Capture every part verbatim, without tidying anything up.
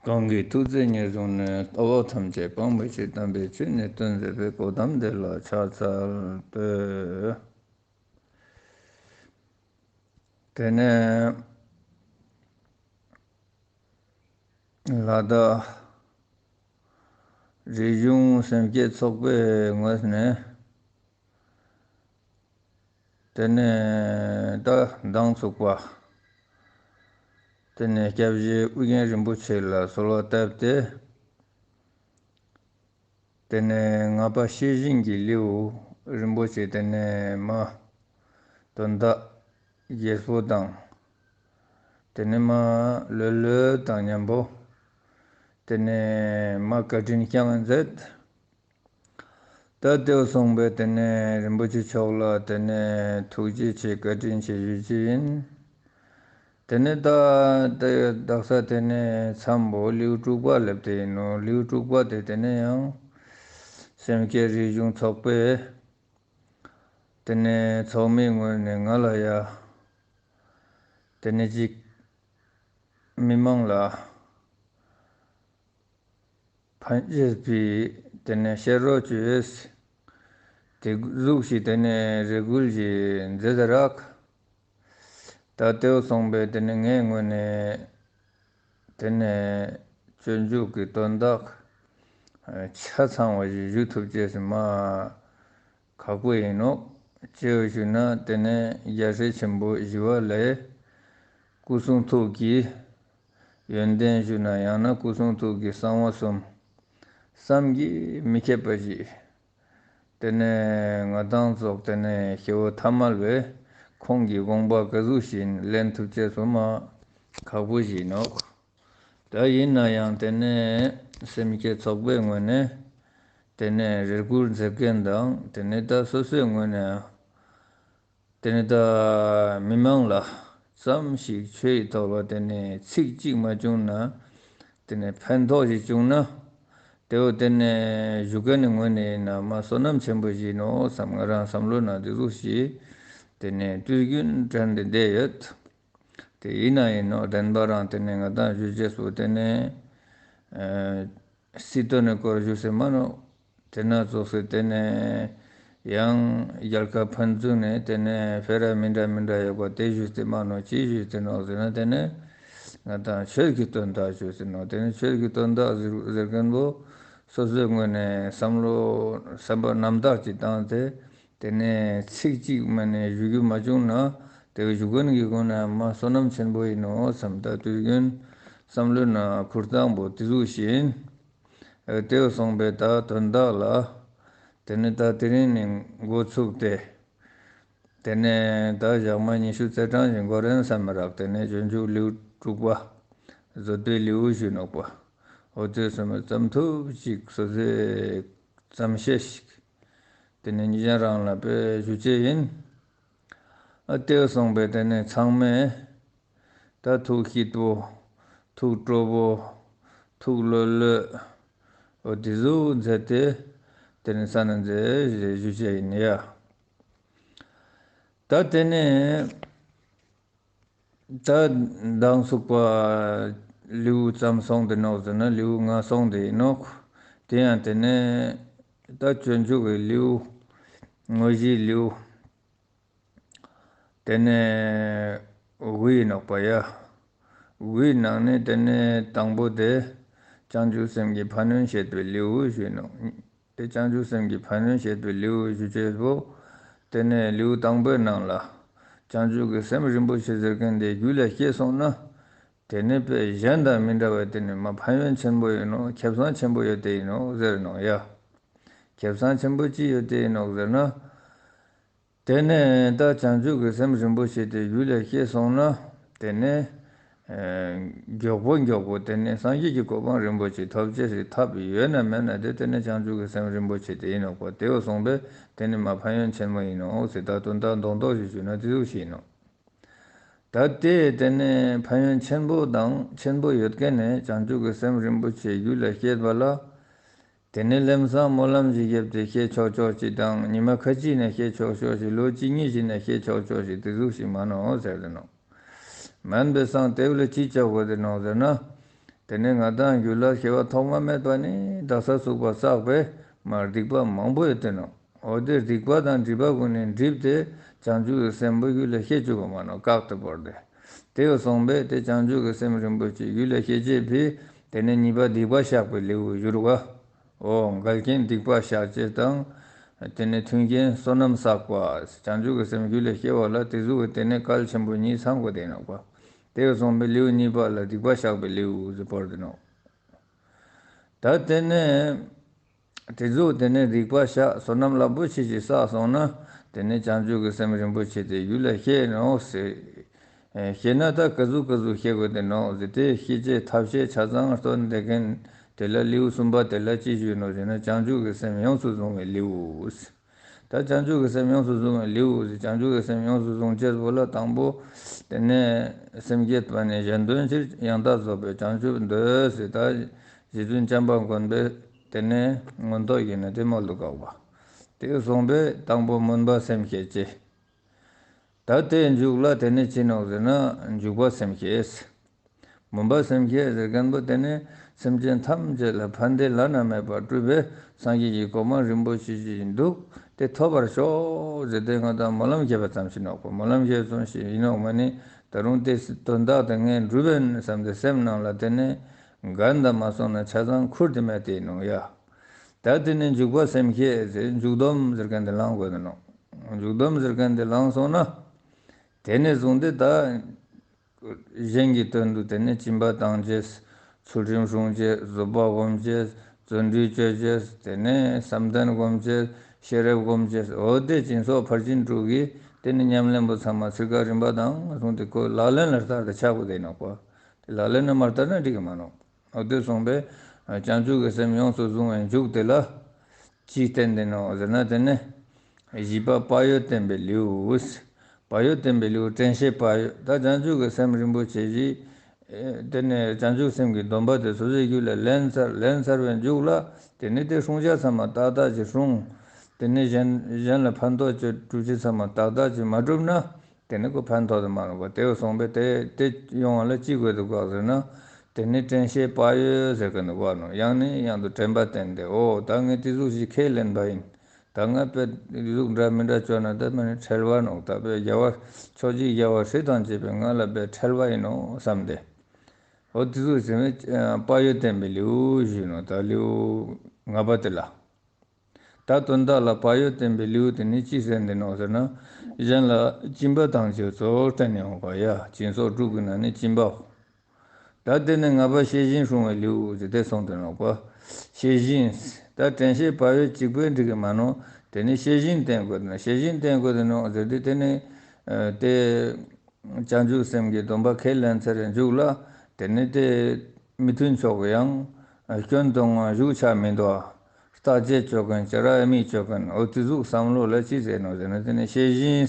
གང་གིས་ཐུགས་བརྩེ་ཉེར་བཟུང་ནས། ལྟ་བ་ཐམས་ཅད་སྤང་བའི་ཕྱིར། དམ་པའི་ཆོས་ནི་སྟོན་མཛད་པའི། གོ་ཏམ་དེ་ལ་ཕྱག་འཚལ་བསྟོད། དེ་ནས་ལ་དྭགས་རིག་གཞུང་སེམས་བསྐྱེད་ཚོགས་པའི་ངོས་ནས། དེ་ནས་ད་མདང་ཚུགས་པ། དེ་ནས་སྐྱབས་རྗེ་ཨོ་རྒྱན་རིན་པོ་ཆེ་ལ་གསོལ་བ་བཏབ་སྟེ། དེ་ནས་ལྔ་པ་ཤེས་བཞིན་གྱི་ལེའུ་རིན་པོ་ཆེ་དེ་ནས་མ་དོན་དག་རྒྱས་པོ་དང་། དེ་ནས་མ་ལྷོད་ལྷོད་དང་མཉམ་པོ། དེ་ནས་མ་བཀའ་དྲིན་བསྐྱངས་མཛད། ད་དེ་བོ་སོང་པས་དེ་ནས་རིན་པོ་ཆེ་མཆོག་ལ་དེ་ནས་ཐུགས་རྗེ་ཆེ་བཀའ་དྲིན་ཆེ་ཞུ་ཅེས་ཡིན། དེ་ནས་ད་ད་དག་ས་དེ་ནས་མཚམས་པོ་ལེའུ་དྲུག་པ་ལེབས་ཏེ་ཡིན་ནོ། ལེའུ་དྲུག་པ་དེ་དེ་ནས་ཡང་སེམས་བསྐྱེད་རིག་གཞུང་ཚོགས་པའི་དེ་ནས་ཚོགས་མིའི་ངོས་ནས་ང་ལ་ཡ་དེ་ནས་ཅིག་མི་མང་ལ་ཕན་ཆེས་པའི་དེ་ནས་བཤད་རོགས་བྱོས། དེ་ཟུག་ཞིག་དེ་ནས་རེ་སྐུལ་ཞིག་མཛད་དེ་རག། ད་དེ་བོ་སོང་པས་དེ་ནས་ངའི་ངོས་ནས་དེ་ནས་སྤྱོད་འཇུག་གི་དོན་དག་ཆ་ཚང་བ་ཞིག་ཞུ་ཐུབ་ཅེས་མ་ཁག་པོ་ཡིན་ནོག། ཅི་ཡོད་ཞུ་ན་དེ་ནས་རྒྱལ་སྲས་ཆེན་པོ་ཞི་བ་ལྷའི་སྐུ་གསུང་ཐུགས་ཀྱི་ཡོན་ཏན་ཞུ་ན་ཡང་ན་སྐུ་གསུང་ཐུགས་ཀྱི་གསང་བ་གསུམ་བསམ་གྱིས་མི་ཁྱབ་པ་ཞིག། དེ་ནས་ང་དང་ཚོགས་དེ་ནས་ཤེ་བོ་ཐ་མལ་བས་ཁོང་གི་དགོངས་པ་ག་ཟུག་ཞིག་ལེན་ཐུབ་ཅེས་སོ་མ་ཁག་པོ་ཞིག་ནོག། ད་ཡིན་ན་ཡང་དེ་ནས་སེམས་བསྐྱེད་ཚོགས་པའི་ངོས་ནས་དེ་ནས་རེ་སྐུལ་མཛད་མཁན་དང་དེ་ནས་ད་སོ་སོའི་ངོས་ནས་དེ་ནས་ད་མི་མང་ལ་ཙམ་ཞིག་ཆོས་ཡི་ཐོག་ལ་དེ་ནས་ཚིག་གཅིག་མ་བྱུང་ན་དེ་ནས་ཕན་ཐོགས་ཤིག་བྱུང་ན་དེ་བོ་དེ་ནས་ཞུ་མཁན་ནི་ངོས་ནས་ཡིན་ན་མ་བསོད་ནམས་ཆེན་པོ་ཞིག་ནོག་བསམ་ང་རང་བསམ་བློ་ནང་དེ་ཟུག་ཞིག་དེ་ནས་དུས་རྒྱུན་དྲན་ཏེ་བསྡད་ཡོད། དེ་ཡིན་ན་ཡིན་ནོག་དྲན་པ་རང་དེ་ནས་ང་དང་ཞུ་ཅེས་སོ་དེ་ནས་སྲིད་དོན་ནི་སྐོར་ཞུ་སེ་མ་ནོག། དེ་ན་ཙོགས་སེ་དེ་ནས་ཡང་རྒྱལ་ཁབ་ཕན་ཚུན་ནས་དེ་ནས་ཕེ་ར་མི་འདྲ་མི་འདྲ་ཡོད་པ་དེ་ཞུས་ཏེ་མ་ནོག། ཅི་ཞུས་ཏེ་ནོག་ཟེར་ན་དེ་ནས་ང་དང་ཆོས་ཀྱི་དོན་དག་ཞུས་ཏེ་ནོག། དེ་ནས་ཆོས་ཀྱི་དོན་དག་ཟེར་ཟེར་མཁན་པོ་སོ་སོའི་ངོས་ནས་བསམ་བློ་བསམ་པ་རྣམ་དག་ཅིག་བཏང་སྟེ་དེ་ནས་ཚིག་གཅིག་མ་ནས་ཞུ་རྒྱུ་མ་བྱུང་ན་དེ་བོ་ཞུ་མཁན་གྱི་སྒོ་ནས་མ་བསོད་ནམས་ཆེན་པོ་ཡིན་ནོག་བསམ། ད་དུས་རྒྱུན་བསམ་བློའི་ནང་ཁུར་སྟངས་པོ་དེ་ཟུག་ཞིག་ཡིན། དེ་བོ་སོང་པས་ད་དོན་དག་ལ། དེ་ནས་ད་དེ་རིང་ནས་འགོ་ཚུགས་ཏེ། དེ་ནས་ད་ཞག་མ་ཉི་ཤུ་རྩ་གྲངས་ཤིག་འགོར་རན་བསམ་མི་རག། དེ་ནས་སྤྱོད་འཇུག་ལེའུ་དྲུག་པ། བཟོད་པའི་ལེའུ་ཞུ་ནོག་པ། འོ་དེ་སོང་པས་ཙམ་ཐུབ་ཅིག་སོ་སོའི་ཙམ་ཤེས་ཤིག། དེ་ནས་ཉེ་ཞ་རང་ལ་དཔེ་ཞུ་ཅེས་ཡིན། ཨ་དེ་བོ་སོང་པས་དེ་ནས་ཚང་མས། ད་ཐུགས་སྐྱིད་པོ། ཐུགས་སྤྲོ་པོ། ཐུགས་ལྷོད་ལྷོད། འོ་དེ་ཟུག་མཛད་དེ། དེ་ནས་ས་ན་མཛད་ཞེས་ཞུ་ཅེས་ཡིན་ཡ། ད་དེ་ནས་ད་མདང་ཚུགས་པ་ལེའུ་ཙམ་སོང་སྟེ་ནོག་ཟེར་ན་ལེའུ་ལྔ་སོང་སྟེ་ཡིན་ནོག། དེ་ཡང་དེ་ནས་ད་སྤྱོད་འཇུག་གི་ལེའུ། དངོས་གཞིའི་ལེའུ། དེ་ནས་དགུའི་ནོག་པ་ཡ། དགུའི་ནང་ནས་དེ་ནས་དང་པོ་དེ་བྱང་ཆུབ་སེམས་ཀྱི་ཕན་ཡོན་བཤད་པའི་ལེའུ་ཞུས་ནོག། དེ་བྱང་ཆུབ་སེམས་ཀྱི་ཕན་ཡོན་བཤད་པའི་ལེའུ་ཞུ་ཅེས་པོ། དེ་ནས་ལེའུ་དང་པོའི་ནང་ལ་བྱང་ཆུབ་ཀྱི་སེམས་རིན་པོ་ཆེ་ཟེར་མཁན་དེ་རྒྱུད་ལ་སྐྱེས་སོང་ན། དེ་ནས་དཔེ་གཞན་དང་མི་འདྲ་བའི་དེ་ནས་མ་ཕན་ཡོན་ཆེན་པོ་ཡོད་ནོག། ཁེ་བཟང་ཆེན་པོ་ཡོད་དེ་ཡིན་ནོག་ཟེར་ནོག་ཡ། ཁེ་བཟང་ཆེན་པོ་ཅི་ཡོད་དེ་ཡིན་ནོག་ཟེར་ན། དེ་ནས་ད་བྱང་ཆུབ་ཀྱི་སེམས་རིན་པོ་ཆེ་དེ་རྒྱུད་ལ་སྐྱེས་སོང་ན། དེ་ནས་ཨེ་མགྱོགས་པོ་མགྱོགས་པོ་དེ་ནས་སངས་རྒྱས་ཀྱི་གོ་འཕང་རིན་པོ་ཆེ་ཐོབ་ཅེས་སི་ཐབས་ཡོད་ན་མེད་ན་དེ་དེ་ནས་བྱང་ཆུབ་ཀྱི་སེམས་རིན་པོ་ཆེ་དེ་ཡིན་ནོག་པ། དེ་བོ་སོང་པས་དེ་ནས་མ་ཕན་ཡོན་ཆེན་མོ་ཡིན་ནོག་ཟེར། ད་དོན་དག་མདོག་མདོག་ཞིག་ཞུས་ན་དེ་ཟུག་ཞིག་ཡིན་ནོག། ད་དེ་དེ་ནས་ཕན་ཡོན་ཆེན་པོ་དང་ཆེན་པོ་ཡོད་མཁན་ནས་བྱང་ཆུབ་ཀྱི་སེམས་རིན་པོ་ཆེ་རྒྱུད་ལ་སྐྱེས་པ་ལ། དེ་ནས་ལམ་སང་སྨོན་ལམ་ཞིག་བརྒྱབ་སྟེ་ཤེས་ཆོག་ཆོག་ཅིག་དང་ཉི་མ་ཁ་ཅིག་ནས་ཤེས་ཆོག་ཆོག་ཅིག་ལོ་གཅིག་གཉིས་ཤིག་ནས་ཤེས་ཆོག་ཆོག་ཅིག་དེ་ཟུག་ཞིག་མ་ནོག་ཟེར་ཏེ་ནོག། མན་པའི་སང་དེ་བོ་ལ་ཅི་བྱ་དགོས་ཏེ་ནོག་ཟེར་ན། དེ་ནས་ང་དང་རྒྱུད་ལ་སྐྱེ་བ་ཐོག་མ་མེད་པ་ནས་དག་ས་ཚུག་པ་བསགས་པའི་མ་སྡིག་པ་མང་པོ་ཡོད་དེ་ནོག། འོ་དེ་སྡིག་པ་དང་སྒྲིབ་པ་ཀུན་ནས་བསྒྲིབས་ཏེ་བྱང་ཆུབ་ཀྱི་སེམས་པོ་རྒྱུད་ལ་སྐྱེ་བཅུག་གི་མ་ནོག། བཀག་ཏེ་བོར་ཏེ། དེ་སོང་པས་དེ་བྱང་ཆུབ་ཀྱི་སེམས་རིན་པོ་ཆེ་རྒྱུད་ལ་སྐྱེ་བྱེད་པའི་དེ་ནས་ཉེས་པ་སྡིག་པ་བཤགས་པའི་ལེའུ་བསྒྱུར་བ། འོ་འགལ་རྐྱེན་སྡིག་པ་བཤགས་བྱེད་དང་། དེ་ནས་མཐུན་རྐྱེན་བསོད་ནམས་བསགས་པ། བྱང་ཆུབ་ཀྱི་སེམས་རྒྱུད་ལ་སྐྱེ་བ་ལ་དེ་ཟུག་གི་དེ་ནས་གལ་ཆེན་པོ་གཉིས་ཚང་དགོས་དེ་ནོག་པ། དེ་སོང་པས་ལེའུ་གཉིས་པ་ལ་སྡིག་པ་བཤགས་པའི་ལེའུ་ཟེར་བོར་དེ་ནོག། ད་དེ་ནས་དེ་ཟུག་དེ་ནས་སྡིག་པ་བཤགས་བསོད་ནམས་རླབས་པོ་ཆེ་ཞིག་བསགས་སོང་ན་དེ་ནས་བྱང་ཆུབ་ཀྱི་སེམས་རིན་པོ་ཆེ་དེ་རྒྱུད་ལ་སྐྱེ་ནོག་ཟེར། ཨེ་སྐྱེ་ན་ད་ག་ཟུག་ག་ཟུག་སྐྱེ་དགོས་དེ་ནོག་ཟེར་ཏེ་སྐྱེ་བྱེད་ཐབས་ཤེས་ཆ་ཚང་སྟོན་དེ་མཁན་དེ་ལ་ལེའུ་གསུམ་པ་དེ་ལ་ཅི་ཞུས་ནོག་ཟེར་ན་བྱང་ཆུབ་ཀྱི་སེམས་ཡོངས་སུ་བཟུང་བའི་ལེའུ། ད་བྱང་ཆུབ་ཀྱི་སེམས་ཡོངས་སུ་བཟུང་བའི་ལེའུ་ཟེར། བྱང་ཆུབ་ཀྱི་སེམས་ཡོངས་སུ་བཟུང་ཅེས་པོ་ལ་དང་པོ་དེ་ནས་སེམས་བསྐྱེད་པ་ནས་གཞན་དོན་ཕྱིར་ཡང་དག་རྫོགས་པའི་བྱང་ཆུབ་འདོད་ཟེར། ད་རྗེ་བཙུན་བྱམས་པ་མགོན་པོས་དེ་ནས་མངོན་རྟོགས་ཡིན་ན་དེ་མོལ་དུ་བཀག་པ། དེ་སོང་པས་དང་པོ་སྨོན་པ་སེམས་བསྐྱེད་ཅེས། ད་དེའི་མཇུག་ལ་དེ་ནས་ཅི་ནོག་ཟེར་ན་འཇུག་པ་སེམས་བསྐྱེད། སྨོན་པ་སེམས་བསྐྱེད་ཟེར་མཁན་པོ་དེ་ནི་སེམས་ཅན་ཐམས་ཅད་ལ་ཕན་བདེ་བླ་ན་མེད་པ་སྤྲུལ་པའི་སངས་རྒྱས་ཀྱི་གོ་འཕང་རིན་པོ་ཆེ་ཞིག་འདུག། དེ་ཐོབ་པར་ཤོག་ཟེར་ཏེ་ང་དང་སྨོན་ལམ་བརྒྱབ་པ་ཙམ་ཞིག་ནོག་པ། སྨོན་ལམ་བརྒྱབ་པ་ཙམ་ཞིག་ཡིན་ནོག་མ་ནི་ད་རུང་དེ་དོན་དག་དེ་ངས་འགྲུབ་པ་ཡིན་བསམ་སྟེ་སེམས་ནང་ལ་དེ་ནི་འགན་དང་མ་སོང་ན་ཆ་ཚང་ཁུར་དེ་མེད་དེ་ཡིན་ནོག་ཡ། ད་དེ་ནི་འཇུག་པ་སེམས་བསྐྱེད་ཟེར་འཇུག་སྡོམ་ཟེར་མཁན་དེ་བླང་དགོས་ནོག། འཇུག་སྡོམ་ཟེར་མཁན་དེ་བླངས་སོང་ན། དེ་ནས་བཟུང་སྟེ་ད་གཞན་གྱི་དོན་དུ་དེ་ནས་སྦྱིན་པ་བཏང་ཅེས། ཚུལ་ཁྲིམས་སྲུང་ཅེས། བཟོད་པ་སྒོམ་ཅེས། བརྩོན་འགྲུས་བཅོ་ཅེས། དེ་ནས་བསམ་གཏན་སྒོམ་ཅེས། ཤེས་རབ་སྒོམ་ཅེས། འོ་དེ་སྦྱིན་སོགས་ཕར་ཕྱིན་དྲུག་གི་དེ་ནས་ཉམས་ལེན་པོ་ཚང་མ་ཚིག་ཁ་རིམ་པ་དང་བཟུང་སྟེ་ཁོ་ལག་ལེན་ལ་བསྟར་ཏེ་ཆགས་དགོས་དེ་ནོག་པ། དེ་ལག་ལེན་ལ་མ་བསྟར་ན་འགྲིག་གི་མ་ནོག། འོ་དེ་སོང་པས་བྱང་ཆུབ་ཀྱི་སེམས་ཡོངས་སུ་བཟུང་བའི་མཇུག་དེ་ལ་ཅི་བསྟན་ཏེ་ནོག་ཟེར་ན་དེ་ནི་བཞི་པ་བག་ཡོད་བསྟེན་པའི་ལེའུ། བག་ཡོད་བསྟེན་པའི་ལེའུ། དྲན་ཤེས་བག་ཡོད། ད་བྱང་ཆུབ་ཀྱི་སེམས་རིན་པོ་ཆེ་ཞིག་དེ་ནས་བྱང་ཆུབ་སེམས་ཀྱི་སྡོམ་པ་དེ་སོ་སོའི་རྒྱུད་ལ་ལེན་ཚར། ལེན་ཚར་བའི་མཇུག་ལ་དེ་ནི་དེ་སྲུང་བྱ་ཚང་མ་ཏག་ཏག་ཅིག་སྲུང་། དེ་ནི་གཞན་གཞན་ལ་ཕན་ཐོགས་ཅིག་སྒྲུབ་བྱེད་ཚང་མ་ཏག་ཏག་ཅིག་མ་བསྒྲུབས་ན། དེ་ནི་ཁོ་ཕན་ཐོགས་དེ་མ་ནོག་པ། དེ་སོང་པས་དེ་དེ་ཡོང་བ་ལ་ཅི་དགོས་དེ་དགོས་ཟེར་ན། དེ་ནི་དྲན་ཤེས་བག་ཡོད་ཟེར་མཁན་དེ་དགོས་ནོག། ཡང་ནས་ཡང་དུ་དྲན་པ་བསྟེན་ཏེ་འོ་ད་ངས་དེ་ཟུག་ཞིག་ཁས་ལེན་པ་ཡིན། ད་ང་དཔེ་དེ་ཟུག་འདྲ་མི་འདྲ་བཅོས་ན་ད་མ་ནི་ཁྲེལ་བ་ནོག། ད་དཔེ་རྒྱལ་བ་ཕྱོགས་བཞི་རྒྱལ་བ་སྲིད་དང་བཅས་པའི་ང་ལ་དཔེ་ཁྲེལ་བ་ཡིན་ནོག་བསམ་སྟེ། འོ་དེ་ཟུག་ཟེར་ནས་བག་ཡོད་བསྟེན་པའི་ལེའུ་ཞུས་ནོག། ད་ལེའུ་ལྔ་པ་དེ་ལ། ད་དོན་དག་ལ་བག་ཡོད་བསྟེན་པའི་ལེའུ་དེ་ནི་ཅི་ཟེར་ཏེ་ནོག་ཟེར་ན། གཞན་ལ་སྦྱིན་པ་བཏང་ཅེས་གཙོ་བོར་བསྟན་ནས་ཡོང་བ་ཡ། སྦྱིན་སོགས་དྲུག་གི་ནང་ནས་སྦྱིན་པའོ། ད་དེ་ནས་ལྔ་པ་ཤེས་བཞིན་སྲུང་བའི་ལེའུ་ཟེར་ཏེ་སོང་སྟེ་ནོག་པ། ཤེས་བཞིན། ད་དྲན་ཤེས་བག་ཡོད་གཅིག་པོས་འགྲིག་གི་མ་ནོག། དེ་ནི་ཤེས་བཞིན་བསྟེན་དགོས་ཏེ་ནོག། ཤེས་བཞིན་བསྟེན་དགོས་ཏེ་ནོག་ཟེར་ཏེ་དེ་ནི་དེ། བྱང་ཆུབ་སེམས་ཀྱི་སྡོམ་པ་ཁས་ལེན་ཚར་བའི་མཇུག་ལ་དེ་ནི་དེ་མི་མཐུན་ཕྱོགས་ཀྱི་ཡང་སྐྱོན་དང་ཞུགས་ཆ་མི་འདུག། བརྟག་དཔྱད་བཅོ་མཁན་བྱ་ར་ཨ་མི་བཅོ་མཁན་འོ་དེ་ཟུག་བསམ་བློ་ལ་ཅི་ཟེར་ནོག་ཟེར་ན་དེ་ནི་ཤེས་བཞིན།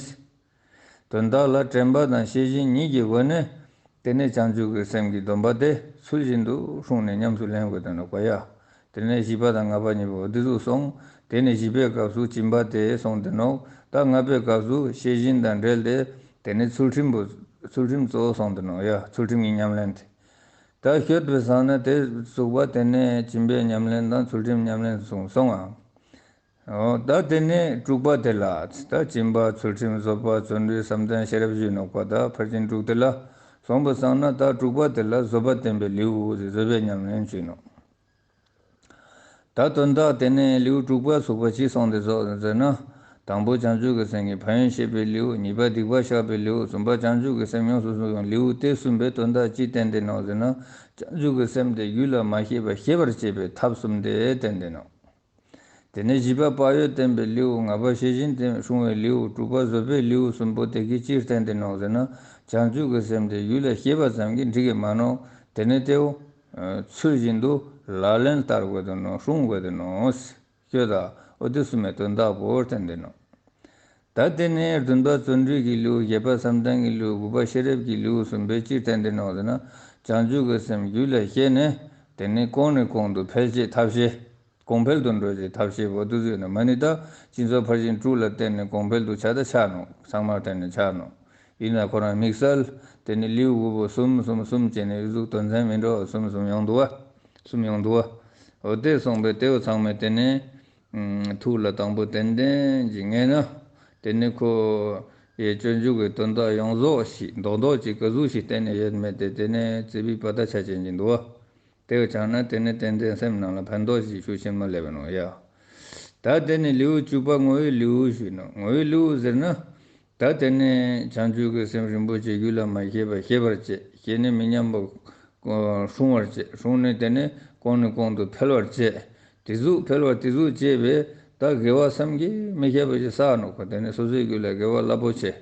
དོན་དག་ལ་དྲན་པ་དང་ཤེས་བཞིན་གཉིས་ཀྱི་སྒོ་ནས་དེ་ནི་བྱང་ཆུབ་ཀྱི་སེམས་ཀྱི་སྡོམ་པ་དེ་ཚུལ་བཞིན་དུ་སྲུང་ནས་ཉམས་སུ་ལེན་དགོས་ཏེ་ནོག་པ་ཡ། དེ་ནས་བཞི་པ་དང་ལྔ་པ་གཉིས་པོ་འདི་ཚུགས་སོང་། དེ་ནས་བཞི་པའི་སྐབས་སུ་སྦྱིན་པ་དེ་སོང་སྟེ་ནོག། ད་ལྔ་པའི་སྐབས་སུ་ཤེས་བཞིན་དང་འབྲེལ་ཏེ་དེ་ནས་ཚུལ་ཁྲིམས་པོ་ཚུལ་ཁྲིམས་གཙོ་བོ་སོང་སྟེ་ནོག་ཡ། ཚུལ་ཁྲིམས་ཀྱི་ཉམས་ལེན་དེ། ད་ཤོད་པའི་སང་ན་དེ་ཚུགས་པ་དེ་ནས་སྦྱིན་པའི་ཉམས་ལེན་དང་ཚུལ་ཁྲིམས་ཉམས་ལེན་གསུངས་སོང་ཨ། འོ་ད་དེ་ནས་དྲུག་པ་དེ་ལ་ད་སྦྱིན་པ་ཚུལ་ཁྲིམས་བཟོད་པ་བརྩོན་འགྲུས་བསམ་གཏན་ཤེས་རབ་ཞུས་ནོག་པ། ད་ཕར་ཕྱིན་དྲུག་དེ་ལ་སོང་པ་སང་ན་ད་དྲུག་པ་དེ་ལ་བཟོད་པ་བསྟེན་པའི་ལེའུ་ཟེར་བཟོད་པའི་ཉམས་ལེན་ཞུས་ནོག། ད་དོན་དག་དེ་ནས་ལེའུ་དྲུག་པ་ཚུགས་པ་ཅི་སོང་སྟེ་ཟེར་ན། དང་པོ་བྱང་ཆུབ་ཀྱི་སེམས་ཀྱི་ཕན་ཡོན་བཤད་པའི་ལེའུ། གཉིས་པ་སྡིག་པ་བཤགས་པའི་ལེའུ། གསུམ་པ་བྱང་ཆུབ་ཀྱི་སེམས་ཡོངས་སུ་བཟུང་བའི་ལེའུ། དེ་གསུམ་པའི་དོན་དག་ཅི་བསྟན་ཏེ་ནོག་ཟེར་ན། བྱང་ཆུབ་ཀྱི་སེམས་དེ་རྒྱུད་ལ་མ་སྐྱེས་པ་སྐྱེ་བར་བྱེད་པའི་ཐབས་གསུམ་དེ་བསྟན་ཏེ་ནོག། དེ་ནས་བཞི་པ་བག་ཡོད་བསྟེན་པའི་ལེའུ། ལྔ་པ་ཤེས་བཞིན་དེ་སྲུང་བའི་ལེའུ། དྲུག་པ་བཟོད་པའི་ལེའུ་གསུམ་པོ་དེ་གིས་ཅི་བསྟན་ཏེ་ནོག་ཟེར་ན། བྱང་ཆུབ་ཀྱི་སེམས་དེ་རྒྱུད་ལ་སྐྱེས་པ་ཙམ་གྱིས་འགྲིག་གི་མ་ནོག། དེ་ནས་དེའོ། ཚུལ་བཞིན་དུ་ལག་ལེན་བསྟར་དགོས་ཏེ་ནོག། སྲུང་དགོས་ཏེ་ནོག། ཤོད་ད། འོ་དེ་གསུམ་མའི་དོན་དག་པོ་བསྟན་ཏེ་ནོག། ད་དེ་ནས་བདུན་པ་བརྩོན་འགྲུས་ཀྱི་ལེའུ། བརྒྱད་པ་བསམ་གཏན་གྱི་ལེའུ། དགུ་པ་ཤེས་རབ་ཀྱི་ལེའུ་གསུམ་པས་ཅི་བསྟན་ཏེ་ནོག་ཟེར་ན། བྱང་ཆུབ་ཀྱི་སེམས་རྒྱུད་ལ་སྐྱེས་ནས་དེ་ནས་གོང་ནས་གོང་དུ་འཕེལ་བྱེད་ཐབས་ཤེས། གོང་འཕེལ་དུ་འགྲོ་བྱེད་ཐབས་ཤེས་པོ་དེ་ཚོ་ཡིན་ནོག། མ་ནི་ད་སྦྱིན་སོགས་ཕར་ཕྱིན་དྲུག་ལ་བརྟེན་ནས་གོང་འཕེལ་དུ་ཆ་ད་ཆ་ནོག། ཚང་མར་བརྟེན་ནས་ཆ་ནོག། ཡིན་ན་ཁོ་རང་དམིགས་བསལ་དེ་ནི་ལེའུ་དགུ་པོ་གསུམ་གསུམ་གསུམ་བྱས་ནས་ཡིག་གཟུགས་དོན་ཚན་མི་འདྲ་བ་གསུམ་གསུམ་ཡོང་འདུག་བ། གསུམ་ཡོང་འདུག་བ། འོ་དེ་སོང་པས་དེ་བོ་ཚང་མས་དེ་ནི་ཐུགས་ལ་དང་པོ་ཏན་ཏན་གྱི་ངེས་ན། དེ་ནི་ཁོ་ཡི་སྤྱོད་འཇུག་གི་དོན་དག་ཡོངས་རྫོགས་ཤིག་རྡོག་རྡོག་ཅིག་ག་ཟུག་ཞིག་བསྟན་ནས་ཡོད་མེད་དེ་དེ་ནི་རྩིས་པའི་པ་ད་ཆ་ཅན་གྱི་འདུག་བ། དེ་བོ་ཆགས་ན་དེ་ནི་ཏན་ཏན་སེམས་ནང་ལ་ཕན་ཐོགས་ཤིག་ཤུགས་ཆེན་མོ་སླེབས་ནོག་ཡ། ད་དེ་ནི་ལེའུ་བཅུ་པ་ངོ་བོའི་ལེའུ་ཞུས་ནོག་ངོ་བོའི་ལེའུ་ཟེར་ན། ད་དེ་ནས་བྱང་ཆུབ་ཀྱི་སེམས་རིན་པོ་ཆེ་རྒྱུད་ལ་མ་སྐྱེས་པ་སྐྱེ་བར་བྱེད། སྐྱེས་ནས་མི་མཉམ་པ་སྲུང་བར་བྱེད། སྲུང་ནས་དེ་ནས་གོང་ནས་གོང་དུ་འཕེལ་བར་བྱེད། དེ་ཟུག་འཕེལ་བར་དེ་ཟུག་བྱེད་པས་ད་དགེ་བ་བསམ་གྱིས་མི་ཁྱབ་པ་ཞིག་བསགས་ནོག་པ། དེ་ནས་སོ་སོའི་རྒྱུད་ལ་དགེ་བ་རླབས་པོ་ཆེ།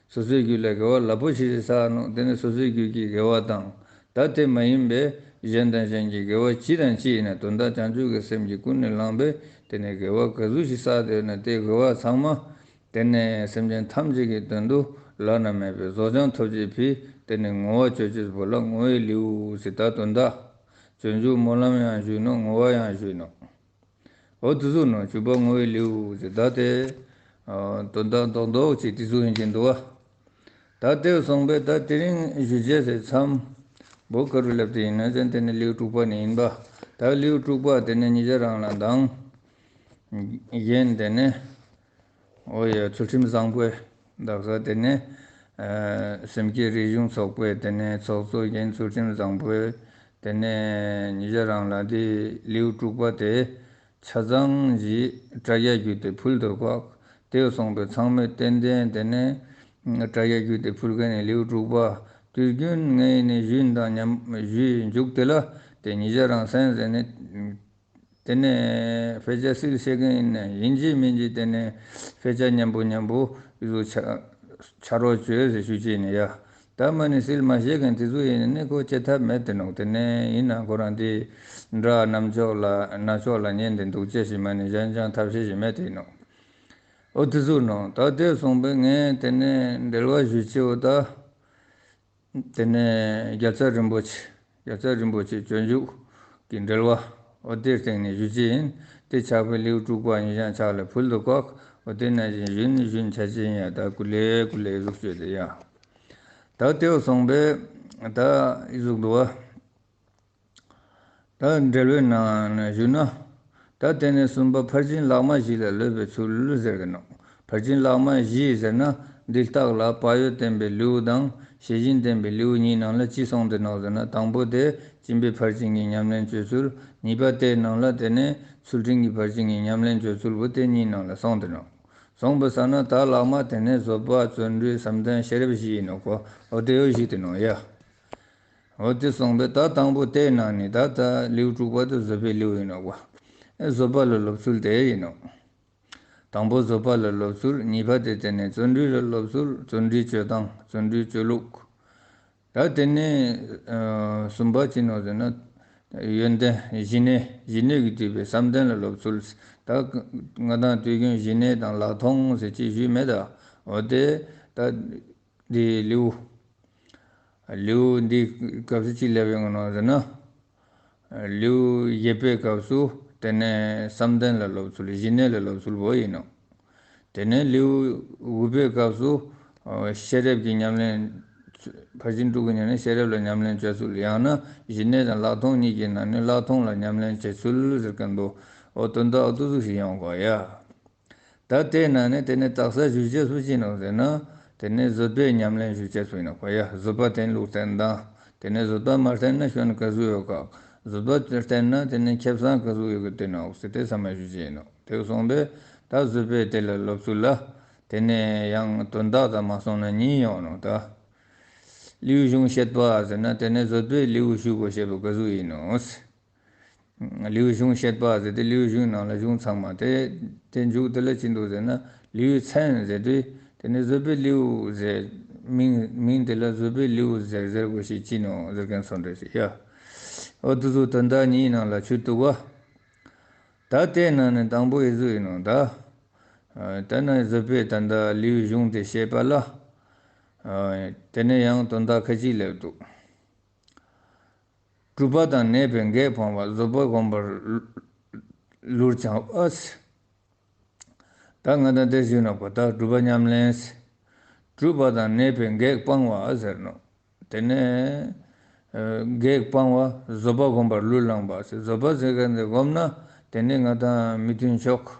སོ་སོའི་རྒྱུད་ལ་དགེ་བ་རླབས་པོ་ཆེ་ཞིག་བསགས་ནོག་དེ་ནས་སོ་སོའི་རྒྱུད་ཀྱི་དགེ་བ་དང་། ད་དེ་མ་ཡིན་པའི་གཞན་དང་གཞན་གྱི་དགེ་བ་ཅི་དང་ཅི་ཡིན་ན་དོན་དག་བྱང་ཆུབ་ཀྱི་སེམས་ཀྱིས་ཀུན་ནས་བསླངས་པས་དེ་ནས་དགེ་བ་ག་ཟུག་ཞིག་བསགས་ཏེ་ཡོད་ན་དེ་དགེ་བ་ཚང་མ། དེ་ནས་སེམས་ཅན་ཐམས་ཅད་ཀྱི་དོན་དུ་བླ་ན་མེད་པའི་བཟོ་སྦྱོང་ཐོབ་བྱེད་པའི་དེ་ནས་བསྔོ་བ་སྤྱོད་ཅེས་པོ་ལ་བསྔོ་བའི་ལེའུ་ཟེར། ད་དོན་དག་སྤྱོད་འཇུག་སྨོན་ལམ་ཡང་ཞུས་ནོག་བསྔོ་བ་ཡང་ཞུས་ནོག་འོ་དེ་ཟུག་ནོག་བཅུ་པ་བསྔོ་བའི་ལེའུ་ཟེར། ད་དེ་དོན་དག་རྡོག་རྡོག་ཅིག་དེ་ཟུག་ཡིན་གྱི་འདུག་བ། ད་དེ་སོང་པས་ད་དེ་རིང་ཞུ་བྱེད་ཟེར་མཚམས་པོ་ག་རུ་སླེབས་ཏེ་ཡིན་ན་ཟེར་ན་དེ་ནི་ལེའུ་དྲུག་པ་ནས་ཡིན་པ། ད་ལེའུ་དྲུག་པ་དེ་ནི་ཉེ་ཆར་རང་ལ་དང་། གཞན་དེ་ནས། འོ་ཡ། ཚུལ་ཁྲིམས་བཟང་པོས། དག་ས་དེ་ནས། ཨ་སེམས་བསྐྱེད་རིག་གཞུང་ཚོགས་པའི་དེ་ནས་ཚོགས་གཙོ་རྒན་ཚུལ་ཁྲིམས་བཟང་པོས། དེ་ནས་ཉེ་ཆར་རང་ལ་དེ་ལེའུ་དྲུག་པ་དེ་ཆ་ཚང་གྱི་དྲ་རྒྱ་བརྒྱུད་དེ་ཕུལ་དུ་བཀག་དེ་སོང་པས་ཚང་མས་ཏན་ཏན་དེ་ནས་དྲ་རྒྱ་བརྒྱུད་དེ་ཕུལ་མཁན་ནི་ལེའུ་དྲུག་པ་དུས་རྒྱུན་ངས་ནི་ཞུས་དང་མཉམ་ཞུས་མཇུག་དེ་ལ་དེ་ཉེ་ཆར་རང་སེམས་ཟེར་ནས། དེ་ནས་དཔེ་ཆ་སིལ་ཤེས་མཁན་ཡིན་ན་ཡིན་གཅིག་མིན་གཅིག་དེ་ནས་དཔེ་ཆ་མཉམ་པོ་མཉམ་པོ་ཡིག་གཟུགས་ཆ་ཆ་རོགས་བྱོས་ཟེར་ཞུ་ཅེས་ནི་ཡ། ད་མ་ནི་སིལ་མ་ཤེས་མཁན་དེ་ཚོ་ཡིན་ནི་ཁོ་བྱེད་ཐབས་མེད་དེ་ནོག་དེ་ནས་ཡིན་ན་ཁོ་རང་དེ་འདྲ་རྣམ་ཅོག་ལ་རྣ་ཅོག་ལ་ཉན་དེ་འདུག་ཅེས་ཞིག་མ་ནི་གཞན་ཅང་ཐབས་ཤེས་ཞིག་མེད་དེ་ནོག་འོ་དེ་ཚོ་ནོག་ད་དེ་སོང་པས་ངས་དེ་ནས་འགྲེལ་བ་ཞུ་ཅེས་འོ་ད། དེ་ནས་རྒྱལ་ཚབ་རིན་པོ་ཆེ། རྒྱལ་ཚབ་རིན་པོ་ཆེ་སྤྱོད་འཇུག་གི་འགྲེལ་བ། འོ་དེའི་སྟེང་ནས་ཞུ་ཅེས་ཡིན། དེ་ཕྱག་དཔེ་ལེའུ་དྲུག་པ་ཡིན་ཞིང་ཕྱག་ལས་ཕུལ་དུ་བཀག་འོ་དེ་ནང་བཞིན་ཞུན་ཞུན་ཆ་ཅན་ཡ། ད་ཀུ་ལེ་ཀུ་ལེ་ཟུག་ཅོས་ཏེ་ཡ། ད་དེ་བོ་སོང་པས་ད་ཨི་ཟུག་འདུག་བ། ད་འགྲེལ་བའི་ནང་ནས་ཞུ་ན། ད་དེ་ནས་གསུམ་པ་ཕར་ཕྱིན་ལྷག་མ་བཞི་ལ་སློབ་པའི་ཚུལ་ཟེར་གི་ནོག་ཕར་ཕྱིན་ལྷག་མ་བཞི་ཟེར་ན་འདི་རྟགས་ལ་བག་ཡོད་བསྟན་པའི་ལེའུ་དང་ཤེས་བཞིན་བསྟན་པའི་ལེའུ་གཉིས་ནང་ལ་ཅི་གསུངས་ཏེ་ནོག་ཟེར་ན། དང་པོ་དེ་སྦྱིན་པའི་ཕར་ཕྱིན་གྱི་ཉམས་ལེན་སྤྱོད་ཚུལ། གཉིས་པ་དེའི་ནང་ལ་དེ་ནས་ཚུལ་ཁྲིམས་ཀྱི་ཕར་ཕྱིན་གྱི་ཉམས་ལེན་སྤྱོད་ཚུལ་བོ་དེ་གཉིས་ནང་ལ་གསུངས་ཏེ་ནོག་གསུངས་པ་ས་ན་ད་ལྷག་མ་དེ་ནས་བཟོད་པ་བརྩོན་འགྲུས་བསམ་གཏན་ཤེས་རབ་བཞི་ཡིན་ནོག་གོ་འོ་དེ་བོ་བཞི་དེ་ནོག་ཡ། འོ་དེ་གསུངས་པས་ད་དང་པོ་དེའི་ནང་ནས་ད་ད་ལེའུ་དྲུག་པ་དེ་བཟོད་པའི་ལེའུ་ཡིན་ནོག་པ། ཨེ་བཟོད་པ་ལ་སློབ་ཚུལ་དེ་ཡིན་ནོག་དང་པོ་བཟོད་པ་ལ་སློབ་ཚུལ། གཉིས་པ་དེ་དེ་ནས་བརྩོན་འགྲུས་ལ་སློབ་ཚུལ། བརྩོན་འགྲུས་སྤྱོད་སྟངས། བརྩོན་འགྲུས་སྤྱོད་ལུགས། ད་དེ་ནས་ཨ་གསུམ་པ་ཅི་ནོག་ཟེར་ན། ཡོན་ཏན་ཞི་གནས། ཞི་གནས་ཀྱིས་བསྡུས་པའི་བསམ་གཏན་ལ་སློབ་ཚུལ། ད་ང་དང་དུས་རྒྱུན་ཞི་གནས་དང་ལྷག་མཐོང་ཟེར་ཅིག་ཞུས་མེད་ད། འོ་དེ་ད། འདི་ལེའུ། ལེའུ་འདི་སྐབས་སུ་ཅི་སླེབས་ཡོང་ནོག་ཟེར་ན། ལེའུ་བརྒྱད་པའི་སྐབས་སུ་དེ་ནས་བསམ་གཏན་ལ་སློབ་ཚུལ། ཞི་གནས་ལ་སློབ་ཚུལ་བོ་ཡིན་ནོག་དེ་ནས་ལེའུ་དགུ་པའི་སྐབས་སུ་ཤེས་རབ་ཀྱི་ཉམས་ལེན། ཕར་ཕྱིན་དྲུག་གི་ཉམས་ལེན་ཤེས་རབ་ལ་ཉམས་ལེན་བྱ་ཚུལ། ཡང་ན་ཞི་གནས་དང་ལྷག་མཐོང་གཉིས་ཀྱི་ནང་ནས་ལྷག་མཐོང་ལ་ཉམས་ལེན་བྱ་ཚུལ་ཟེར་མཁན་པོ། འོ་དོན་དག་འོ་དེ་ཟུག་ཞིག་ཡོང་གོ་ཡ། ད་དེའི་ནང་ནས་དེ་ནས་དག་ས་ཞུ་ཅེས་སུ་ཅི་ནོག་ཟེར་ན། དེ་ནས་བཟོད་པའི་ཉམས་ལེན་ཞུ་ཅེས་སུ་ཡིན་ནོག་པ་ཡ། བཟོད་པ་བསྟེན་ལུགས་བསྟེན་སྟངས། དེ་ནས་བཟོད་པ་མ་བསྟེན་ན་སྐྱོན་ག་ཟུག་ཡོད་ག་བཟོད་པ་བསྟེན་ན་དེ་ནས་ཁེ་བཟང་ག་ཟུག་ཡོད་ག་དེ་ནོག་ཟེར་དེ་ཚང་མ་ཞུ་ཅེས་ཡིན་ནོག་དེ་སོང་པས་ད་བཟོད་པའི་དེ་ལ་སློབ་ཚུལ་ལ། དེ་ནས་ཡང་དོན་དག་དང་མ་སོང་ན་གཉིས་ཡོང་ནོག་ད། ལེའུ་གཞུང་བཤད་པ་ཟེར་ན་དེ་ནས་བཟོད་པའི་ལེའུ་ཞུ་དགོས་ཤེས་པོ་ག་ཟུག་ཡིན་ནོག་ལེའུ་གཞུང་བཤད་པ་ཟེར་ཏེ་ལེའུ་གཞུང་ནང་ལ་གཞུང་ཚང་མ་དེ་དེ་མཇུག་དེ་ལ་ཅི་འདུག་ཟེར་ན་ལེའུའི་མཚན་ཟེར་དུས་དེ་ནི་བཟོད་པའི་ལེའུ་ཟེར་མིང་མིང་དེ་ལ་བཟོད་པའི་ལེའུ་ཟེར་ཟེར་དགོས་ཤེས་ཅི་ནོག་ཟེར་མཁན་སོང་འདྲ་ཞིག་ཡ། འོ་དེ་ཚོ་དོན་དག་གཉིས་ནང་ལ་ཆུད་འདུག་བ། ད་དེའི་ནང་ནས་དང་པོ་ཨི་ཟུག་ཡིན་ནོག་ད། ཨ་དེ་ནས་བཟོད་པའི་ད་ལྟ་ལེའུའི་གཞུང་དེ་བཤད་པ་ལ། ཨ་དེ་ནས་ཡང་དོན་དག་ཁ་ཅིག་སླེབས་འདུག་སྒྲུབ་པ་དང་ནད་པའི་འགས་ཕོངས་པ། བཟོད་པ་བསྒོམ་པར་ལུར་བྱང་བ། ད་ང་དང་དེ་ཞུས་ནོག་པ། ད་སྒྲུབ་པ་ཉམས་ལེན། སྒྲུབ་པ་དང་ནད་པའི་གེགས་སྤང་བ་ཟེར་ནོག། དེ་ནས་གེགས་སྤང་བ་བཟོད་པ་བསྒོམ་པར་ལུས་བླངས་པ་ཟེར། བཟོད་པ་ཟེར་མཁན་དེ་བསྒོམས་ན་དེ་ནས་ང་དང་མི་མཐུན་ཕྱོགས་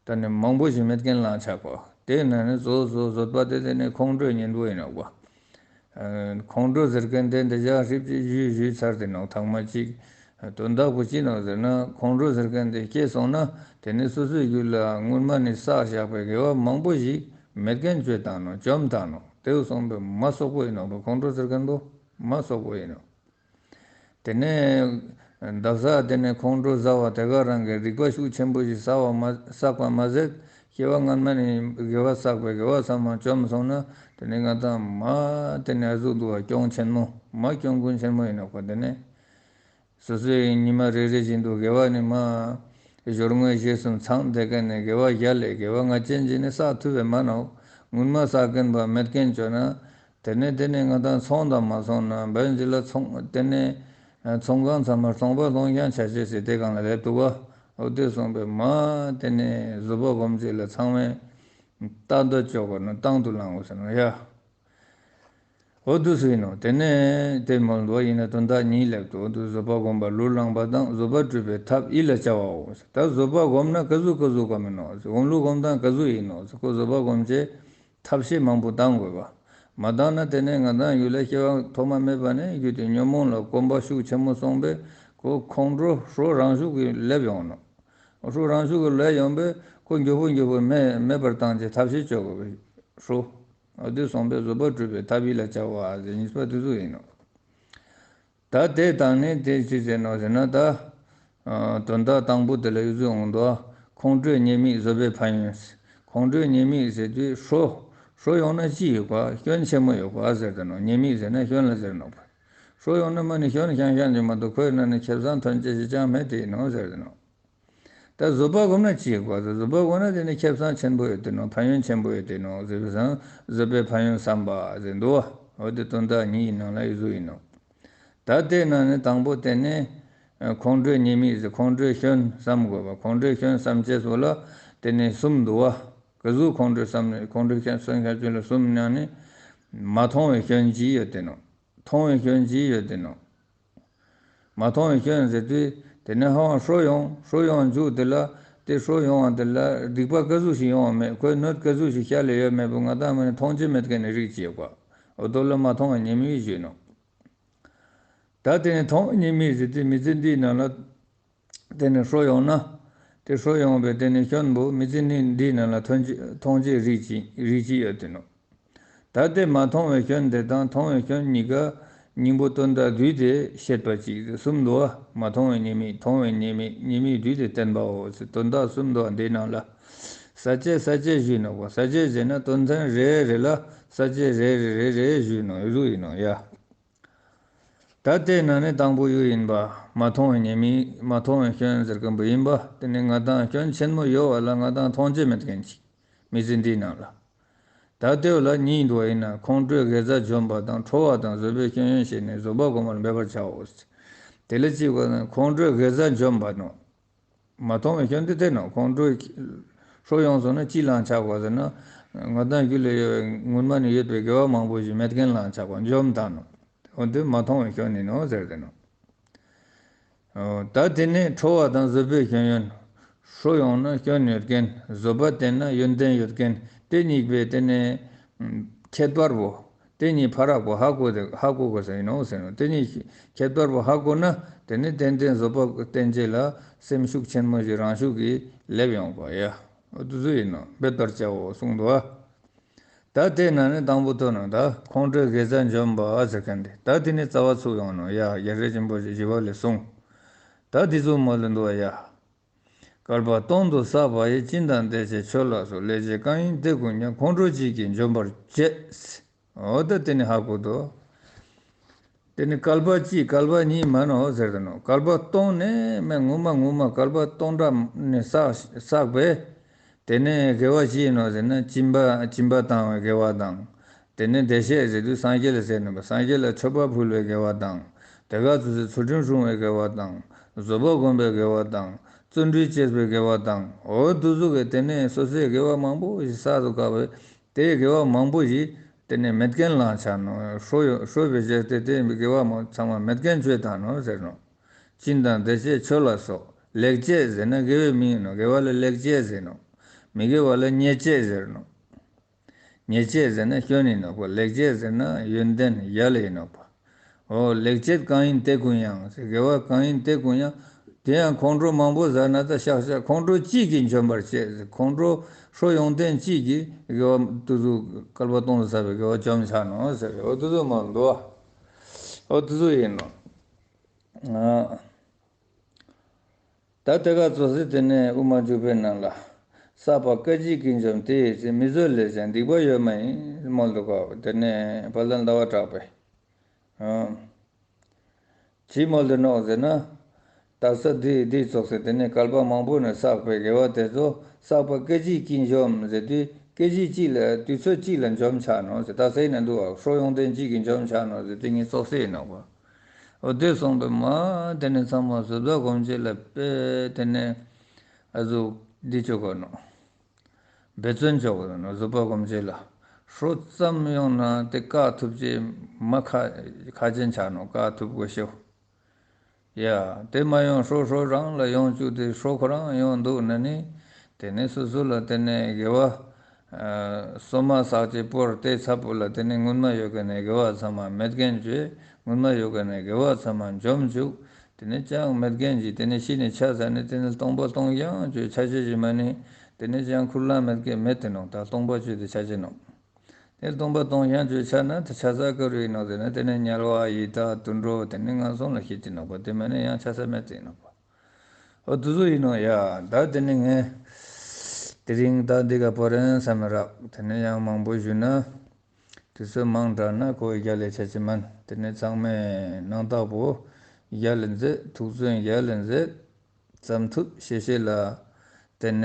ད་ནི་མང་པོ་ཞིག་མེད་མཁན་ལ་ཆགས་པ། དེ་ན་ནི་གཙོ་བོ་བཟོད་པ་དེ་དེ་ནི་ཁོང་ཁྲོའི་གཉེན་པོ་ཡིན་ནོག་པ། ཁོང་ཁྲོ་ཟེར་མཁན་དེ་འདི་ཅག་ཧྲིབ་ཅིག་ཞུས་ཞུས་ཚར་ཏེ་ནོག། ཐེངས་མ་གཅིག། དོན་དག་པོ་ཅི་ནོག་ཟེར་ན་ཁོང་ཁྲོ་ཟེར་མཁན་དེ་སྐྱེས་སོང་ན་དེ་ནི་སོ་སོའི་རྒྱུད་ལ་སྔོན་མ་ནས་བསགས་བཞག་པའི་དགེ་བ་མང་པོ་ཞིག་མེད་མཁན་བཅོས་བཏང་ནོག། བཅོམ་བཏང་ནོག། དེ་སོང་པས་མ་སོག་པོ་ཡིན་ནོག། ཁོང་ཁྲོ་ཟེར་མཁན་པོ་མ་སོག་པོ་ཡིན་ནོག། དེ་ནས་བདག་ས་དེ་ནས་ཁོང་ཁྲོ་ཟ་བ་དེ་ག་རང་གི་སྡིག་པ་ཤུགས་ཆེན་པོ་ཞིག་བསགས་པ་མ་བསགས་པ་མ་ཟད་སྐྱེ་བ་སྔ་མ་ནས་དགེ་བ་བསགས་པའི་དགེ་བ་ཚང་མ་བཅོམ་སོང་ན་དེ་ནས་ང་དང་མ་དེ་ནས་ཨ་ཟུག་འདུག་པ། གྱོང་ཆེན་མོ། མ་གྱོང་གུན་ཆེན་མོ་ཡིན་ནོག་པ། དེ་ནས་སོ་སོའི་ཉི་མ་རེ་རེ་བཞིན་དུ་དགེ་བ་ནི་མ་སྦྱོར་དངོས་རྗེས་གསུམ་ཚང་བསྡད་མཁན་ནི་དགེ་བ་གཞན་ལས་དགེ་བ་ངེས་ཅན་ཅིག་ནི་བསགས་ཐུབ་པས་མ་ནོག། སྔོན་མ་བསགས་མཁན་པ་མེད་མཁན་བཅོས་ན། དེ་ནས་དེ་ནས་ང་དང་ཚོང་དང་མ་སོང་ན་བན་ཅིག་ལ་ཚོང་དེ་ནས་ཚོང་ཁང་ཚང་མ་ཚོང་པ་ལོང་ཡང་ཆ་ཆེ་སི་དེ་གང་ལ་སླེབས་འདུག་པ། འོ་དེ་སོང་པས་མ་དེ་ནས་བཟོད་པ་སྒོམ་ཅེས་ལ་ཚང་མས་ལྟ་འདོད་བཅོ་དགོས་ན་དང་དུ་བླང་དགོས་ཟེར་ནོག་ཡ། འོ་དུ་སུ་ཡིན་ནོག། དེ་ནས་དེ་མོལ་འདུག་པ། ཡིན་ན་དོན་དག་གཉིས་སླེབས་འདུག། འོ་དུ་བཟོད་པ་སྒོམ་པར་ལུས་བླངས་པ་དང་བཟོད་པ་སྒྲུབ་པའི་ཐབས་ཡིད་ལ་བྱ་བའོ། ད་བཟོད་པ་སྒོམ་ན་ག་ཟུག་ག་ཟུག་སྒོམ་ཡིན་ནོག། སྒོམ་ལུགས་སྒོམ་སྟངས་ག་ཟུག་ཡིན་ནོག། ཁོ་བཟོད་པ་སྒོམ་ཅེས་ཐབས་ཤེས་མང་པོ་བཏང་དགོས་པ། མ་བཏང་ན་དེ་ནས་ང་དང་རྒྱུད་ལ་སྐྱེ་བ་ཐོག་མ་མེད་པ་ནས་རྒྱུད་དེ་ཉོན་མོངས་ལ་གོམས་པ་ཤུགས་ཆེན་མོ་སོང་པས་ཁོ་ཁོང་ཁྲོ་ཧྲོ་རང་ཤུགས་ཀྱིས་སླེབས་ཡོང་ནོག། ཧྲོ་རང་ཤུགས་ཀྱིས་སླེབས་ཡོང་པས་ཁོ་མགྱོགས་པོ་མགྱོགས་པོ་མེད་མེད་པར་བཏང་ཅེས་ཐབས་ཤེས་བཅོ་དགོས་པས་ཧྲོ། འོ་དེ་སོང་པས་བཟོད་པ་སྒྲུབ་པའི་ཐབས་ཡིད་ལ་བྱ་བ་ཟེར་གཉིས་པ་དེ་ཚོ་ཡིན་ནོག། ད་དེ་དང་ནི་དེ་ཅི་ཟེར་ནོག་ཟེར་ན་ད། ཨ་དོན་དག་དང་པོ་དེ་ལ་ཡུལ་ཚུལ་འོང་དོ། ཁོང་ཁྲོའི་ཉེས་དམིགས་བཟོད་པའི་ཕན་ཡོན། ཁོང་ཁྲོའི་ཉེས་དམིགས་ཟེར་དུས་ཧྲོ། ཧྲོ་ཡོང་ན་ཅི་ཡོད་པ། སྐྱོན་ཆེན་མོ་ཡོད་པ་ཟེར་དེ་ནོག། ཉེས་དམིགས་ཟེར་ན་སྐྱོན་ལ་ཟེར་ནོག་པ། ཧྲོ་ཡོང་ན་མ་ནི་སྐྱོན་ཤང་ཤང་ཅིག་མ་གཏོགས་ཁོའི་ནང་ནས་ཁེ་བཟང་ཐོན་ཅེས་ཞིག་ཅང་མེད་དེ་ཡིན་ནོག་ཟེར་དེ་ནོག། ད་བཟོད་པ་སྒོམ་ན་ཅི་དགོས་ཟེར། བཟོད་པ་སྒོམ་ན་དེ་ནི་ཁེ་བཟང་ཆེན་པོ་ཡོད་དེ་ནོག། ཕན་ཡོན་ཆེན་པོ་ཡོད་དེ་ནོག་ཟེར་བའི་སང་བཟོད་པའི་ཕན་ཡོན་བསམ་པ་ཟེར་འདུག་པ། འོ་དེ་དོན་དག་གཉིས་ནང་ལ་ཡུལ་ཚུལ་ཡིན་ནོག། ད་དེ་ནང་ནས་དང་པོ་དེ་ནི་ཁོང་ཁྲོའི་ཉེས་དམིགས་ཟེར། ཁོང་ཁྲོའི་སྐྱོན་བསམ་དགོས་པ། ཁོང་ཁྲོའི་སྐྱོན་བསམ་ཅེས་སོགས་ལ་དེ་ནི་གསུམ་འདུག་པ། ག་ཟུག་ཁོང་ཁྲོའི་བསམ་ནས་ཁོང་ཁྲོའི་སྐྱོན་བསམ་ཁ་ཅུ་ལ་གསུམ་ནང་ནས་མ་མཐོང་བའི་སྐྱོན་གཅིག་ཡོད་དེ་ནོག། མཐོང་བའི་སྐྱོན་གཅིག་ཡོད་དེ་ནོག། མ་མཐོང་བའི་སྐྱོན་ཟེར་དུས་དེ་ནས་ཧ་བང་ཧྲོ་ཡོང་ཧྲོ་ཡོང་མཇུག་དེ་ལ་དེ་ཧྲོ་ཡོང་བ་དེ་ལ་སྡིག་པ་ག་ཟུག་ཞིག་ཡོང་བ་མེད། ཁོའི་གནོད་ག་ཟུག་ཞིག་ཤར་ལ་ཡོད་མེད་པོ་ང་དང་མ་ནི་མཐོང་ཅེས་མེད་མཁན་ནི་རིགས་ཅིག་ཡོད་པ། འོ་དོ་ལ་མ་མཐོང་བའི་ཉེས་དམིགས་ཞུས་ནོག། ད་དེ་ནས་མཐོང་བའི་ཉེས་དམིགས་ཟེར་དུས་མི་ཚེ་འདིའི་ནང་ལ་དེ་ནས་ཧྲོ་ཡོང་ན་དེ་ཧྲོ་ཡོང་བའི་དེ་ནས་སྐྱོན་པོ་མི་ཚེ་ནི་འདིའི་ནང་ལ་མཐོང་ཅེས་མཐོང་ཅེས་རིགས་ཅིག་རིགས་ཅིག་ཡོད་དེ་ནོག། ད་དེ་མ་མཐོང་བའི་སྐྱོན་དེ་དང་མཐོང་བའི་སྐྱོན་གཉིས་ཀ་སྙིང་པོ་དོན་དག་བསྡུས་ཏེ་བཤད་པ་ཅིག་གསུམ་འདུག་པ། མ་མཐོང་བའི་ཉེས་དམིགས། མཐོང་བའི་ཉེས་དམིགས། ཉེས་དམིགས་བསྡུས་ཏེ་བསྟན་པའོ་ཟེར། དོན་དག་གསུམ་འདུག་པ། འདི་ནང་ལ་ས་བཅད་ས་བཅད་ཞུས་ནོག་པ། ས་བཅད་ཟེར་ན་དོན་ཚན་རེ་རེ་ལ་ས་བཅད་རེ་རེ་རེ་རེ་ཞུས་ནོག་ཡུལ་ཚུལ་ཡིན་ནོག་ཡ། ད་དེ་ནང་ནས་དང་པོ་ཡུལ་ཡིན་པ། མ་མཐོང་བའི་ཉེས་དམིགས། མ་མཐོང་བའི་སྐྱོན་ཟེར་མཁན་པོ་ཡིན་པ། དེ་ནི་ང་དང་སྐྱོན་ཆེན་མོ་ཡོད་པ་ལ་ང་དང་མཐོང་ཅེས་མེད་མཁན་ཅིག་མི་ཚེ་འདིའི་ནང་ལ། ད་དེ་བོ་ལ་གཉིས་འདུག་པ། ཡིན་ན་ཁོང་ཁྲོའི་དགེ་རྩ་འཇོམས་པ་དང་ཁྲོ་བ་དང་བཟོད་པའི་སྐྱོན་ཡོན་ཤེས་ནས་བཟོད་པ་སྒོམ་པར་འབད་པར་བྱའོ། དེ་ལ་ཅི་དགོས་ན་ཁོང་ཁྲོའི་དགེ་རྩ་འཇོམས་པ་ནོག། མ་མཐོང་བའི་སྐྱོན་དེ་དེ་ནོག། ཁོང་ཁྲོ་ཧྲོ་ཡོང་སོང་ན་ཅི་ལ་ཆགས་པ་ཟེར་ན་ང་དང་རྒྱུད་ལ་ཡོད་པའི་སྔོན་མ་ནས་ཡོད་པའི་དགེ་བ་མང་པོ་ཞིག་མེད་མཁན་ལ་ཆགས་པ་འཇོམས་བཏང་ནོག། འོ་དེ་མ་མཐོང་བའི་སྐྱོན་ཡིན་ནོག་ཟེར་དེ་ནོག། ཨོ་ད་དེ་ནས་ཁྲོ་བ་དང་བཟོད་པའི་སྐྱོན་ཡོན། ཧྲོ་ཡོང་ན་སྐྱོན་ཡོད་མཁན། བཟོད་པ་བསྟེན་ན་ཡོན་ཏན་ཡོད་མཁན། དེ་གཉིས་པོའི་དེ་ནས་ཁྱད་པར་པོ། དེ་གཉིས་ཕ་རག་པོ་ཧ་གོ་དེ་ཧ་གོ་དགོས་ས་ཡིན་ནོག་ཟེར་ནོག། དེ་གཉིས་ཁྱད་པར་པོ་ཧ་གོ་ན་དེ་ནས་ཏན་ཏན་བཟོད་པ་བསྟེན་ཅེས་ལ་སེམས་ཤུགས་ཆེན་མོ་ཞིག་རང་ཤུགས་ཀྱིས་སླེབས་ཡོང་པ་ཡ། འོ་དེ་ཚོ་ཡིན་ནོག། འབད་པར་བྱའོ་གསུངས་འདུག་པ། ད་དེ་ནང་ནས་དང་པོ་ཐོན་ནོག། ད་ཁོང་ཁྲོའི་དགེ་རྩ་འཇོམས་པ་ཟེར་མཁན་དེ། ད་དེ་ནས་རྩ་བ་ཚུགས་ཡོང་ནོག་ཡ། རྒྱལ་སྲས་ཆེན་པོ་ཞི་བ་ལྷས་གསུངས། ད་དེ་ཚོ་མོལ་ལེ་འདུག་པ་ཡ། བསྐལ་པ་སྟོང་དུ་བསགས་པ་ཡི། སྦྱིན་དང་བདེ་གཤེགས་མཆོད་ལ་སོགས། ལེགས་སྤྱད་གང་ཡིན་དེ་ཀུན་ཀྱང་། ཁོང་ཁྲོ་གཅིག་གིས་འཇོམས་པར་བྱེད། འོ་ད་དེ་ནི་ཧ་གོ་དོ། དེ་ནི་བསྐལ་པ་གཅིག་བསྐལ་པ་གཉིས་མན་ནོག་ཟེར་དོ་ནོག། བསྐལ་པ་སྟོང་ནས་མེ་ངོ་མ་ངོ་མ་བསྐལ་པ་སྟོང་ཕྲག་ནས་བསགས་བསགས་པས། དེ་ནས་དགེ་བ་ཅི་ཡིན་ནོག་ཟེར་ན་སྦྱིན་པ་སྦྱིན་པ་བཏང་བའི་དགེ་བ་དང་། དེ་ནས་བདེ་གཤེགས་ཟེར་དུས་སངས་རྒྱས་ལ་ཟེར་ནོག་པ། སངས་རྒྱས་ལ་མཆོད་པ་ཕུལ་བའི་དགེ་བ་དང་། དེ་ག་ཚོད་ཚུལ་ཁྲིམས་སྲུང་བའི་དགེ་བ་དང་། བཟོད་པ་སྒོམ་པའི་དགེ་བ་དང་། བརྩོན་འགྲུས་བྱེད་པའི་དགེ་བ་དང་། འོ་དེ་ཚོ་གི་དེ་ནས་སོ་སོའི་དགེ་བ་མང་པོ་ཞིག་བསགས་འདུག་ག་བས། དེའི་དགེ་བ་མང་པོ་ཞིག་ དེ་ནས་མེད་མཁན་བླངས་ཆ་ནོག། ཧྲོ་ཡོ་ཧྲོ་བེ་ཞེས་ཏེ་དེ་དགེ་བ་མོ་ཚང་མ་མེད་མཁན་བཅོས་བཏང་ནོག་ཟེར་ནོག། སྦྱིན་དང་བདེ་བྱེད་ཆོས་ལ་སོགས། ལེགས་བྱས་ཟེར་ན་དགེ་བའི་མིང་ཡིན་ནོག། དགེ་བ་ལ་ལེགས་བྱས་ཟེར་ནོག། མི་དགེ་བ་ལ་ཉེས་བྱས་ཟེར་ནོག། ཉེས་བྱས་ཟེར་ན་སྐྱོན་ཡིན་ནོག་པ། ལེགས་བྱས་ཟེར་ན་ཡོན་ཏན་ཡ་ལ་ཡིན་ནོག་པ། འོ་ལེགས་བྱས་གང་ཡིན་དེ་ཀུན་ཡང་ཟེར། དགེ་བ་གང་ཡིན་དེ་ཀུན་ཡང་། དེ་ཡང་ཁོང་ཁྲོ་མང་པོ་ཟ་ན་ད་ཤག་ཤག་ཁོང་ཁྲོ་གཅིག་གིས་འཇོམས་པར་བྱེད་ཟེར། ཁོང་ཁྲོ་ཧྲོ་ཡོང་དོན་གཅིག་གིས་དགེ་བ་དེ་ཚོ་སྐལ་པ་སྟོང་དུ་བསགས་པའི་དགེ་བ་འཇོམས་ཆ་ནོག་ཟེར། འོ་དེ་ཚོ་མ་འདུག། འོ་དེ་ཚོ་ཡིན་ནོག། ཨ། ད་དེ་ག་ཙོགས་སེ་དེ་ནས་དབུ་མ་འཇུག་པའི་ནང་ལ། བསགས་པ་སྐད་ཅིག་གིས་འཇོམས། དེ་ཡི་ཚེ་མི་བཟོད་ལས་ཀྱང་སྡིག་པ་ཡོད་མ་ཡིན། མོལ་འདུག་ག། དེ་ནས་དཔལ་ལྡན་ཟླ་བ་གྲགས་པས། ཨང་། ཅི་མོལ་འདུག་ནོག་ཟེར་ན། ད་ས་འདི་འདི་ཙོགས་སེ་དེ་ནས་བསྐལ་པ་མང་པོ་ནས་བསགས་པའི་དགེ་བ་དེ་ཚོ་བསགས་པ་སྐད་ཅིག་གིས་འཇོམས་ཟེར་དུས་སྐད་ཅིག་གཅིག་ལ་དུས་ཚོད་གཅིག་ལ་འཇོམས་ཆ་ནོག་ཟེར། ད་ས་ཡིན་ན་འདུག་ག། ཧྲོ་ཡོང་དོན་གཅིག་གིས་འཇོམས་ཆ་ནོག་ཟེར་དེ་ངས་ཙོགས་སེ་ཡིན་ནོག་པ། འོ་དེ་སོང་པས་མ་དེ་ནས་ཚང་མ་བཟོད་པ་སྒོམ་བྱེད་ལ་དཔེ་དེ་ནས་ཨ་ཟུག་འདི་ཅོ་གོ་ནོག། འབད་བརྩོན་ཅོ་གོ་ནོག། བཟོད་པ་སྒོམ་བྱེད་ལ་ཧྲོ་ཙམ་ཡོང་ན་དེ་བཀག་ཐུབ་ཅེས་མ་ཁག་ཁག་ཅན་ཆ་ནོག། བཀག་ཐུབ་དགོས་ཤེས། ཡ། དེ་མ་ཡོང་ཧྲོ་ཧྲོ་རང་ལ་ཡོང་བཅུག་དེ་ཧྲོ་ཁོ་རང་ཡོང་འདུག་ན་ནི། དེ་ནས་སོ་སོ་ལ་དེ་ནས་དགེ་བ། ཨ། སོ་མ་བསགས་ཀྱི་པོར་དེ་ཚ་པོ་ལ་དེ་ནས་སྔོན་མ་ཡོད་མཁན་ནི་དགེ་བ་ཚང་མ་མེད་མཁན་བཅོས། སྔོན་མ་ཡོད་མཁན་ནི་དགེ་བ་ཚང་མ་འཇོམས་བཅུག། དེ་ནས་ཅང་མེད་མཁན་གྱི་དེ་ནས་ཤི་ནས་ཆ་ཟ་ནས་དེ་ནས་སྟོང་པ་སྟོང་རྐྱང་བཅོས་ཆ་ཅེས་ཀྱི་མ་ནི། དེ་ནས་ཅང་ཁུར་ལ་མེད་མཁན་མེད་དེ་ནོག། ད་སྟོང་པ་བཅོས་ཏེ་ཆ་ཅེས་ནོག། དེ་སྟོང་པ་སྟོང་རྐྱང་བཅོས་ཆ་ན་དེ་ཆ་ས་ག་རུ་ཡིན་ནོག་ཟེར་ན་དེ་ནས་དམྱལ་བ་ཡི་དྭགས་དུད་འགྲོ་དེ་ནས་ངན་སོང་ལ་ཤི་ཅེས་ནོག་པ། དེ་མ་ནི་ཡང་ཆ་ས་མེད་དེ་ནོག་པ། འོ་དེ་ཚོ་ཡིན་ནོག། ཡ། ད་དེ་ནས་ངས་དེ་རིང་ད་འདི་ག་པོ་རན་བསམ་མི་རག། དེ་ནས་ཡང་མང་པོ་ཞུས་ན་དུས་ཚོད་མང་དྲགས་ན་ཁོ་རྒྱལ་ལ་ཆ་ཅེས་མན། དེ་ནས་ཚང་མས་སྣང་དག་པོ་རྒྱལ་ལ་མཛད། ཐུགས་བརྩོན་རྒྱལ་ལ་མཛད། ཙམ་ཐུབ་ཤེས་ཤེས་ལ། དེ་ནས་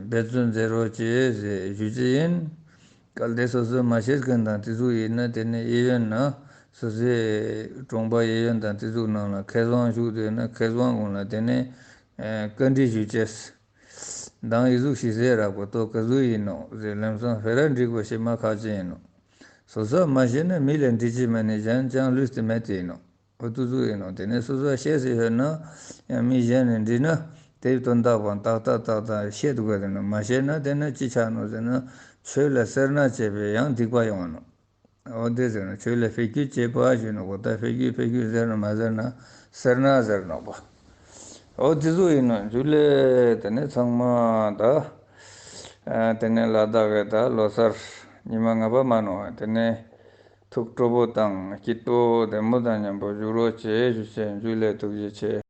འབད་བརྩོན་མཛད་རོགས་བྱེད་ཟེར་ཞུ་ཅེས་ཡིན། གལ་ཏེ་སོ་སོ་མ་ཤེས་མཁན་དང་དེ་ཚོ་ཡིན་ན་དེ་ནས་གཡས་གཡོན་ན་སོ་སོའི་གྲོང་པ་གཡས་གཡོན་དང་དེ་ཚོ་ནང་ལ་མཁས་དབང་བཞུགས་དེ་ན་མཁས་དབང་ཀུན་ལ་དེ་ནས་ཨེ་བཀའ་འདྲི་ཞུ་ཅེས། མདང་ཡི་ཟུག་ཤིག་ཟེར་རག་པོ་ཏོ་ག་ཟུག་ཡིན་ནོག་ཟེར་ལམ་སང་ཕེ་ར་འགྲིག་པ་ཞིག་མ་ཁག་ཅན་ཡིན་ནོག། སོ་སོ་མ་ཤེས་ན་མི་ལ་འདྲི་ཅེས་མ་ནི་གཞན་ཅང་ལུས་ཏེ་མེད་དེ་ཡིན་ནོག། འོ་དེ་ཟུག་ཡིན་ནོག། དེ་ནས་སོ་སོ་ཤེས་སེ་ཡོད་ན་ཡང་མི་གཞན་ནས་འདྲི་ན་དེའི་དོན་དག་པོ་ཏག་ཏག་ཏག་ཏག་ཤེས་འདུག་ག། དེ་ནས་མ་ཤེས་ན་དེ་ན་ཅི་ཆ་ནོག་ཟེར་ན་ཆོས་ལ་སེར་སྣ་བྱས་པས་ཡང་སྡིག་པ་ཡོང་ནོག། འོ་དེ་ཟེར་ན་ཆོས་ལ་ཕེ་ཁྱུ་བྱས་པ་ཞུ་ནོག་པ། ད་ཕེ་ཁྱུ་ཕེ་ཁྱུ་ཟེར་ན་མ་ཟེར་ན་སེར་སྣ་ཟེར་ནོག་པ། འོ་དེ་ཟུག་ཡིན་ནོག། འཇུ་ལེ། དེ་ནས་ཚང་མ་ད་ཨ་དེ་ནས་ལ་དྭགས་ཀྱི་ད་ལོ་གསར་ཉི་མ་ལྔ་པ་མ་ནོག། དེ་ནས་ཐུགས་སྤྲོ་པོ་དང་སྐྱིད་པོ་བདེ་མོ་དང་མཉམ་པོ་བཞུགས་རོགས་བྱེད་ཞུ་ཅེས། འཇུ་ལེ། ཐུགས་རྗེ་ཆེ།